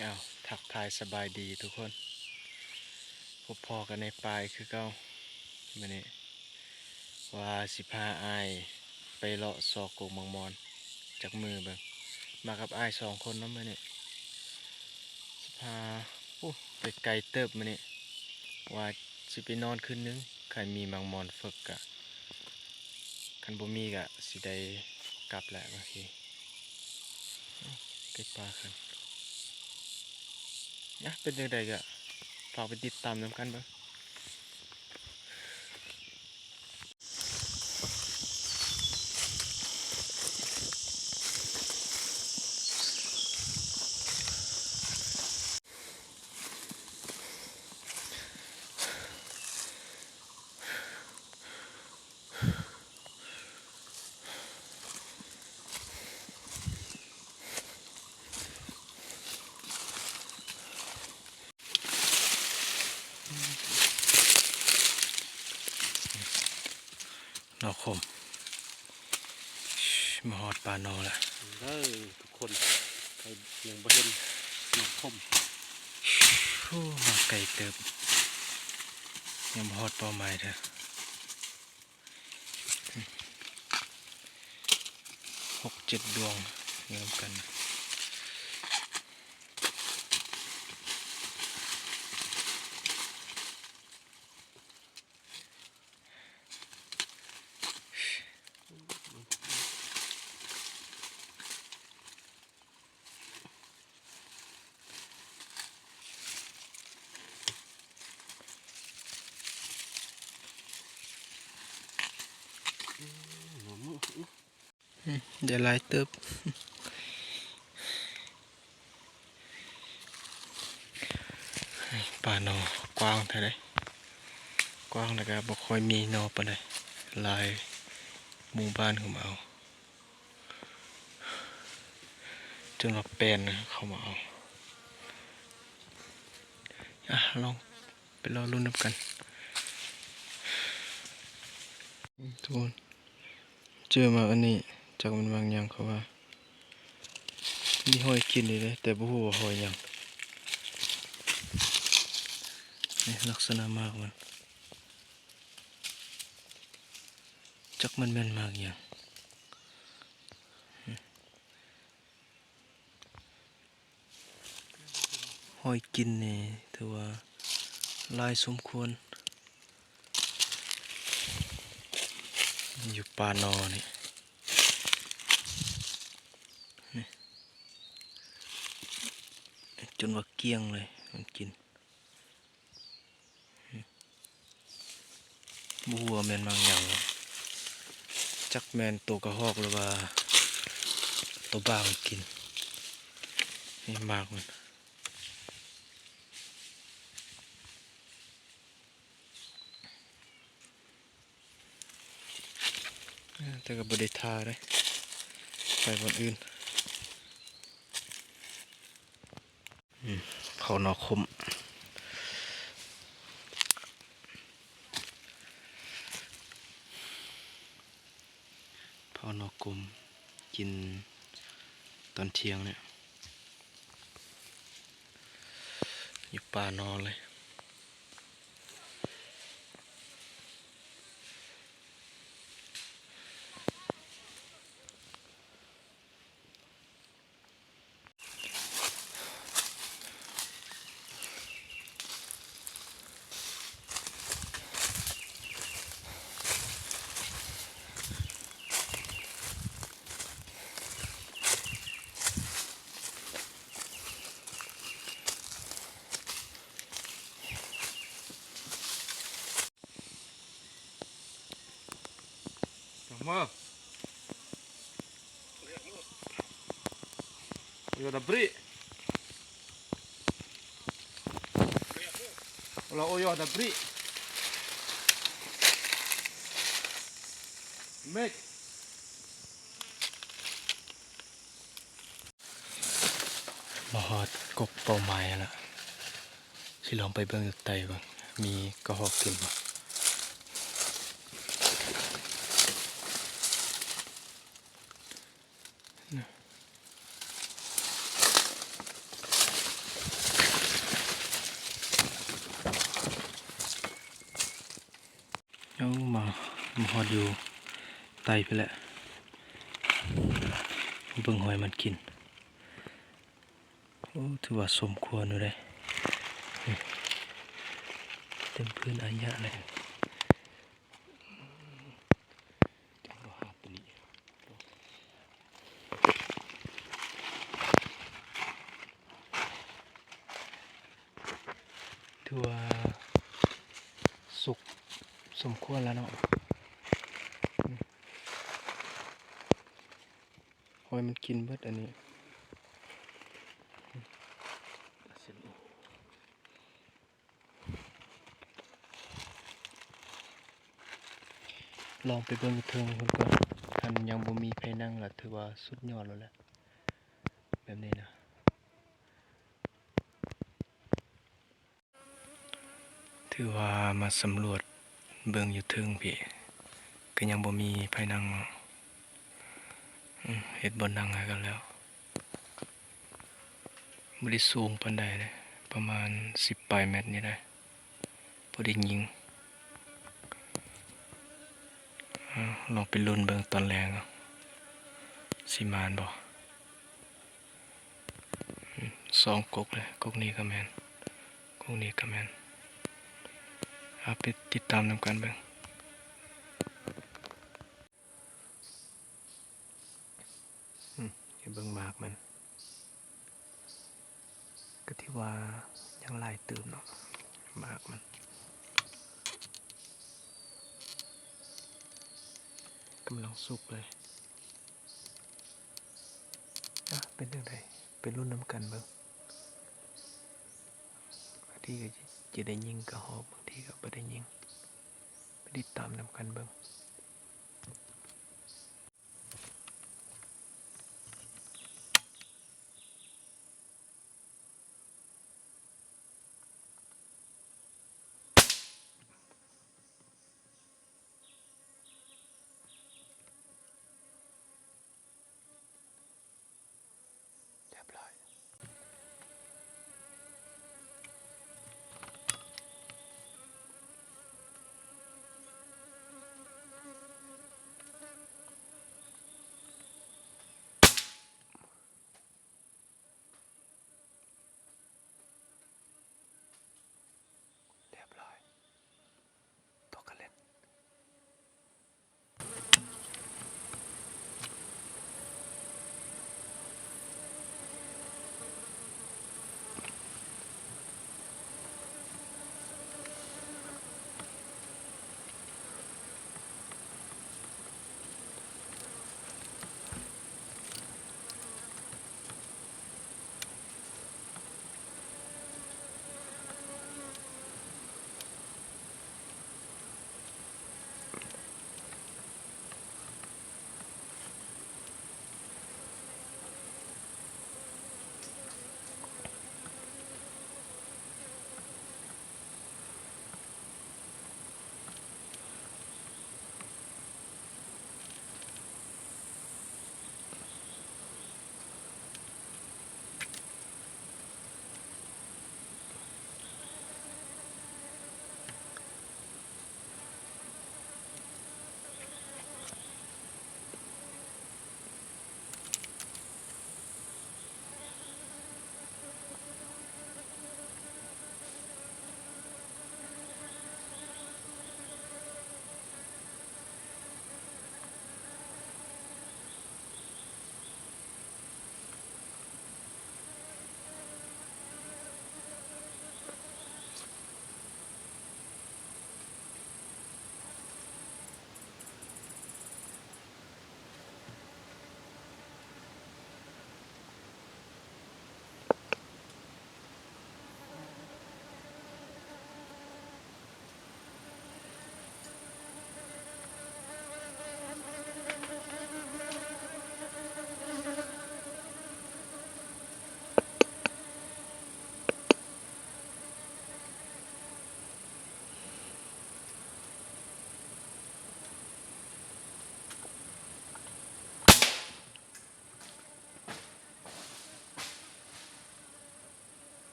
ອ້າວ ທັກທາຍສະບາຍດີທຸກຄົນ, ພົບພໍ້ກັນໃນປ່າອີກຄືເກົ່າ. ມື້ນີ້ວ່າຊິພາອ້າຍໄປເລາະຊອກກົກໝາກມອນຈັກມື້ເບິ່ງ, ມາກັບອ້າຍສອງຄົນເນາະມື້ນີ້. ຊິພາ ໂອ້ ໄປໄກເຕີບມື້ນີ້, ວ່າຊິໄປນອນຄືນໜຶ່ງ, ຄັນມີໝາກມອນເຝິກກະ ຄັນບໍ່ມີກະຊິໄດ້ກັບແຫຼະບາງທີ. ເກັບປາກັນນະ, ເປັນຈັ່ງໃດກະຝາກໄປຕິດຕາມນຳກັນເບິ່ງ. ໜໍ່ຂົມ ມາຮອດປ່າໜໍ່ແລ້ວເດີທຸກຄົນ, ຍັງບໍ່ເຫັນໜໍ່ຂົມ. ໂອ້ ມາໄກເຕີບ, ຍັງບໍ່ຮອດເປົ້າໝາຍເດີ. ຫົກເຈັດດວງຢູ່ນຳກັນ. ອືມ ໄດ້ຫຼາຍເຕີບ. ປ່າໜໍ່ກວ້າງເທົ່າໃດ, ກວ້າງແລ້ວກະບໍ່ຄ່ອຍມີໜໍ່ປານໃດ, ຫຼາຍໝູ່ບ້ານເຂົາມາເອົາ. ຈົນວ່າແປນເຂົາມາເອົາ. ອ່ະ ລອງໄປລໍລຸ້ນນຳກັນທຸກຄົນ. ເຈີມາອັນນີ້ ຈັກແມ່ນໝາກຫຍັງ ເຂົາວ່າມີຮອຍກິນຢູ່ເດ້ ແຕ່ບໍ່ຮູ້ວ່າຮອຍຫຍັງ. ນີ້ລັກສະນະໝາກມັນ ຈັກມັນແມ່ນໝາກຫຍັງ. ຮອຍກິນນີ້ຖືວ່າຫຼາຍສົມຄວນ ຢູ່ປ່າໜໍ່ນີ້ ນີ້ ຈົນວ່າກ້ຽງເລີຍ ມັນກິນ. ບໍ່ຮູ້ວ່າແມ່ນໝາກຫຍັງ, ຈັກແມ່ນໂຕກະຮອກ ຫຼືວ່າໂຕບ້າງກິນ. ນີ້ໝາກມັນ ແຕ່ກໍບໍ່ໄດ້ທ່າເດ້ ໄປບ່ອນອື່ນ. ອືມ ເຜົາໜໍ່ຂົມ ເຜົາໜໍ່ຂົມກິນຕອນທ່ຽງນີ້ ຢູ່ປ່າໜໍ່ເລີຍ. Tama. Oyo da bri. Ola oyo da bri. Mek. ມາຮອດກົກເປົ້າໝາຍແລ້ວ ຊິລອງໄປເບິ່ງຢູ່ໃຕ້ເບິ່ງ ມີກະຮອກກິນບໍ່. ມາຮອດຢູ່ໃຕ້ພຸ້ນແຫຼະ. ເບິ່ງຫອຍມັນກິນ. ໂອ້ ຖືວ່າສົມຄວນຢູ່ເດ້. ນີ້ ເຕັມພື້ນອາຍະເລີຍ. ຖືວ່າສຸກສົມຄວນແລ້ວເນາະ. ຫອຍມັນກິນເບິດອັນນີ້. ລອງໄປເບິ່ງຢູ່ເທິງພຸ້ນກ່ອນ. ຄັນຍັງບໍ່ມີໃຜນັ່ງລະຖືວ່າສຸດຍອດແລ້ວແຫຼະ ແບບນີ້ນະ. ຖືວ່າມາສຳຫຼວດເບິ່ງຢູ່ເທິງພີ້ ກໍຍັງບໍ່ມີໃຜນັ່ງເນາະ. ອືມ ເຮັດບ່ອນນັ່ງໃຫ້ກັນແລ້ວ. ບໍ່ໄດ້ສູງປານໃດເດ້ ປະມານສິບປາຍແມັດນີ້ແຫຼະ ພໍໄດ້ຍິງ. ເອົາ ລອງໄປລຸ້ນເບິ່ງຕອນແລງເນາະ ຊິໝານບໍ່. ອືມ ສອງກົກເລີຍ ກົກນີ້ກໍແມ່ນ ກົກນີ້ກໍແມ່ນ. ເອົາ ໄປຕິດຕາມນຳກັນເບິ່ງ. ອືມ ໃຫ້ເບິ່ງໝາກມັນ ກໍຖືວ່າຍັງຫຼາຍຕື່ມເນາະ ໝາກມັນກຳລັງສຸກເລີຍ. ອະ ເປັນຈັ່ງໃດ ໄປລຸ້ນນຳກັນເບິ່ງ. ບາງທີກໍຈະໄດ້ຍິງກະຮອກ ບາງທີກໍບໍ່ໄດ້ຍິງ. ໄປຕິດຕາມນຳກັນເບິ່ງ.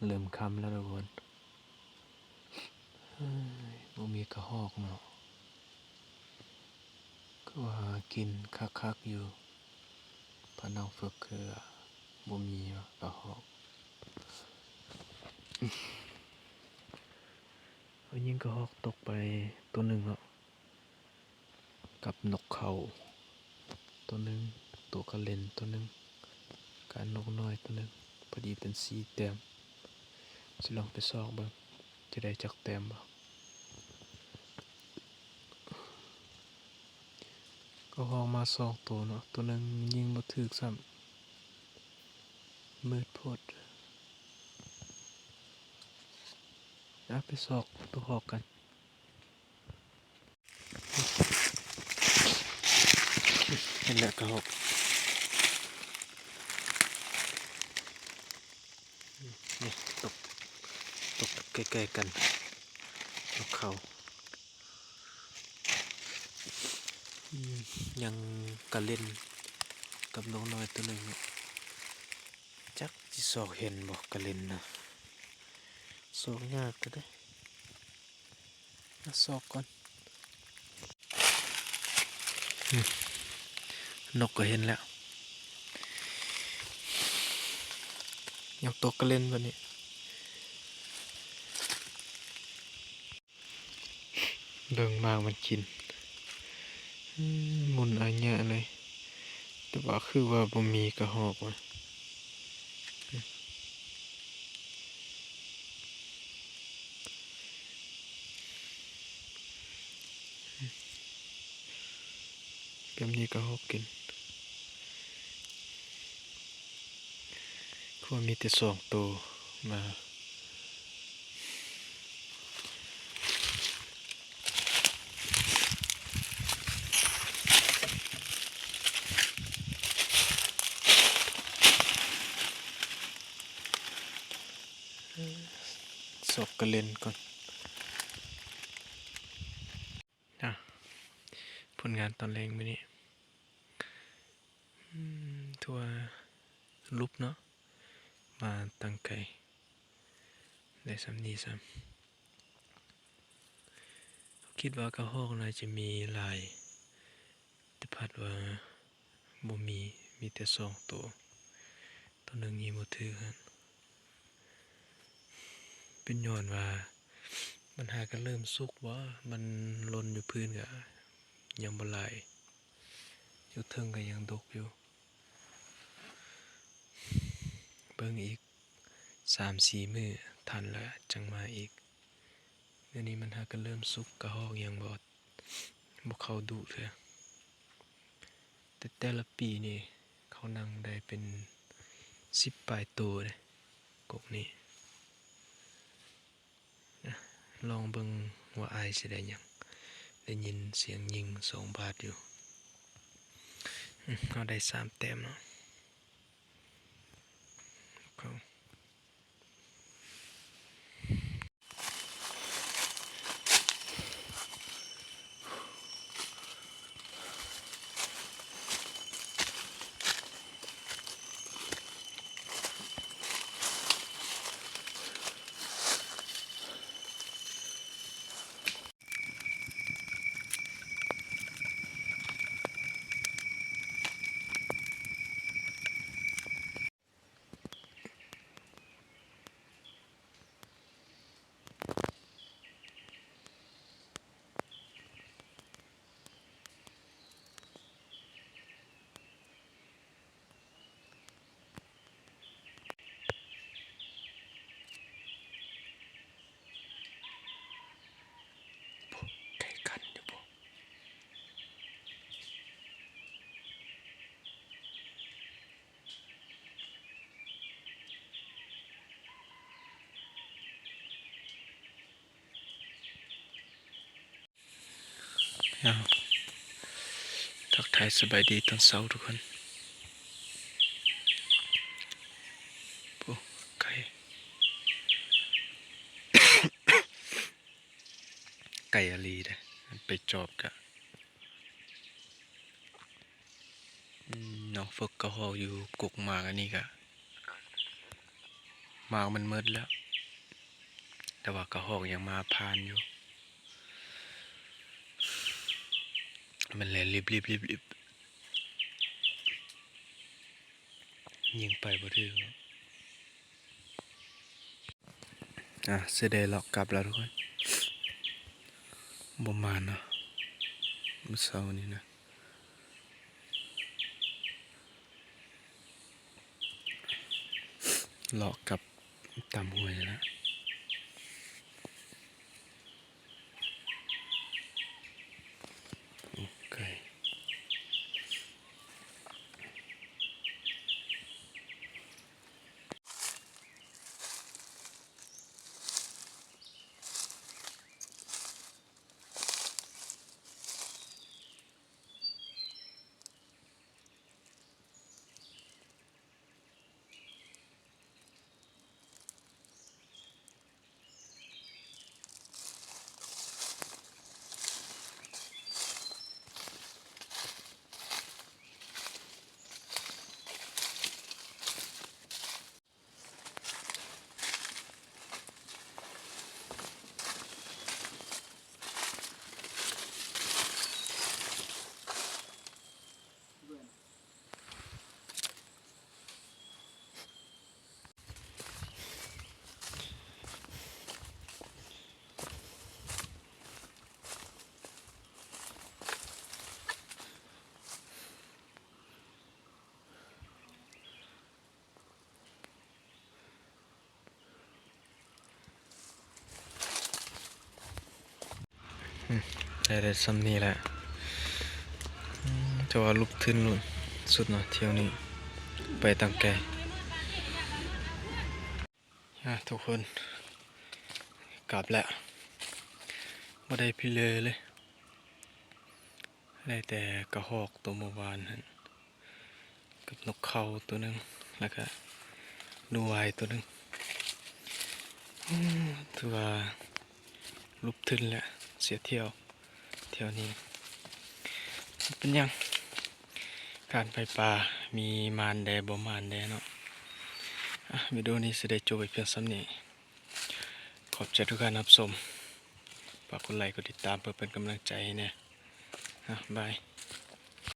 ເລີ່ມຄ່ຳແລ້ວທຸກຄົນ. ເຮີ້ຍ ບໍ່ມີກະຮອກເນາະ. ຄືວ່າຫາກິນຄັກໆຢູ່. ພານ້ອງຝຶກຄືວ່າບໍ່ມີວ່າກະຮອກ. ເຮົາຍິງກະຮອກຕົກໄປໂຕໜຶ່ງເນາະ. ກັບນົກເຂົາໂຕໜຶ່ງ, ໂຕກະເລັນໂຕໜຶ່ງ, ກະນົກນ້ອຍໂຕໜຶ່ງ, ພໍດີເປັນສີ່ແຕ້ມ. ຊິລອງໄປຊອກເບິ່ງ ຈະໄດ້ຈັກແຕ້ມບໍ່. ກະຮອກມາສອງໂຕເນາະ, ໂຕໜຶ່ງຍິງບໍ່ຖືກຊ້ຳ, ມືດໂພດ. ອາ ໄປຊອກໂຕຮອກກັນ. ເຫັນແລ້ວກະຮອກ. ນີ້ຕົກ ຕົກໃກ້ໆກັນ ນົກເຂົາ. ອືມ ຍັງກະເລັນກັບນົກນ້ອຍໂຕໜຶ່ງເນາະ. ຈັກຊິຊອກເຫັນບໍ່ກະເລັນນະ. ຊອກຍາກແທ້ເດ. ມາຊອກກ່ອນ. ອືມ ນົກກໍເຫັນແລ້ວ. ຍັງຕົກກະເລັນບັດນີ້. ເບິ່ງໝາກມັນກິນ. ອືມ ໝຸ່ນອາຍະເລີຍ. ແຕ່ວ່າຄືວ່າບໍ່ມີກະຮອກວ່າ. ແບບນີ້ກະຮອກກິນ. ຄືວ່າມີແຕ່ສອງໂຕມາ. ຊອກກະເລັນກ່ອນ. ອ່ະ ຜົນງານຕອນແລງມື້ນີ້ ອືມ ຖືວ່າຫຼຸບເນາະ ມາຕັ້ງໄກ ໄດ້ສ່ຳນີ້ຊ້ຳ. ຄິດວ່າກະຮອກໜ້າຈະມີຫຼາຍ ແຕ່ພັດວ່າບໍ່ມີ, ມີແຕ່ສອງໂຕ, ໂຕໜຶ່ງຍິງບໍ່ຖືກຫັ້ນ. ເປັນຍ້ອນວ່າມັນຫາກະເລີ່ມສຸກບໍ່, ມັນຫຼົ່ນຢູ່ພື້ນກະຍັງບໍ່ຫຼາຍ, ຢູ່ເທິງກະຍັງດົກຢູ່. ເບິ່ງອີກສາມສີ່ມື້ທັນລະຈັ່ງມາອີກ. ດຽວນີ້ມັນຫາກະເລີ່ມສຸກ, ກະຮອກຍັງບໍ່ ບໍ່ເຂົ້າດຸເທື່ອ. ແຕ່ແຕ່ລະປີນີ້ເຂົານັ່ງໄດ້ເປັນສິບປາຍໂຕເດ້ ກົກນີ້. ລອງເບິ່ງວ່າອ້າຍຊິໄດ້ຫຍັງ. ໄດ້ຍິນສຽງຍິງສອງບາດຢູ່. ເຮົາໄດ້ສາມແຕ້ມເນາະ. ເຂົ້າ. ອ້າວ ທັກທາຍສະບາຍດີຕອນເຊົ້າທຸກຄົນ. ໂອ້ ໄກ່ ໄກ່ອີ່ຫຼີເດ້ ໄປຈອບກະ ອືມ ນ້ອງເຟິກກະຮອກຢູ່ກົກໝາກອັນນີ້ກະ ໝາກມັນໝົດແລ້ວ ແຕ່ວ່າກະຮອກຍັງມາຜ່ານຢູ່ ມັນແລ່ນລິບໆໆ ຍິງໄປບໍ່ຖືກ. ອ່າ ຊິໄດ້ເລາະກັບແລ້ວທຸກຄົນ ບໍ່ມານເນາະ ມື້ເຊົ້ານີ້ນະ ເລາະກັບຕາມຫ້ວຍຫັ້ນລະ. ໂອເຄ. ອືມ ໄດ້ ໄດ້ຊ່ຳນີ້ແຫຼະ ອືມ ແຕ່ວ່າຫຼຸບທຶນສຸດເນາະ ທ່ຽວນີ້ໄປຕັ້ງແກ່ ອ່າ ທຸກຄົນ ກັບແລ້ວ ບໍ່ໄດ້ພິເລີເລີຍ ໄດ້ແຕ່ກະຮອກໂຕເມື່ອວານຫັ້ນ ກັບນົກເຂົາໂຕໜຶ່ງ ແລ້ວກະໜູວາຍໂຕໜຶ່ງ ອືມ ຖືວ່າຫຼຸບທຶນແຫຼະ ເສຍທ່ຽວ ທ່ຽວນີ້ ບໍ່ເປັນຫຍັງ ການໄປປ່າມີໝານແດ່ບໍ່ໝານແດ່ເນາະ. ອ່ະ ວິດີໂອນີ້ຊິໄດ້ຈົບໄວ້ພຽງສ່ຳນີ້ ຂອບໃຈທຸກທ່ານຮັບຊົມ ຝາກກົດໄລກົດຕິດຕາມເພື່ອເປັນກຳລັງໃຈໃຫ້ແດ່ ອ່ະ ບາຍ.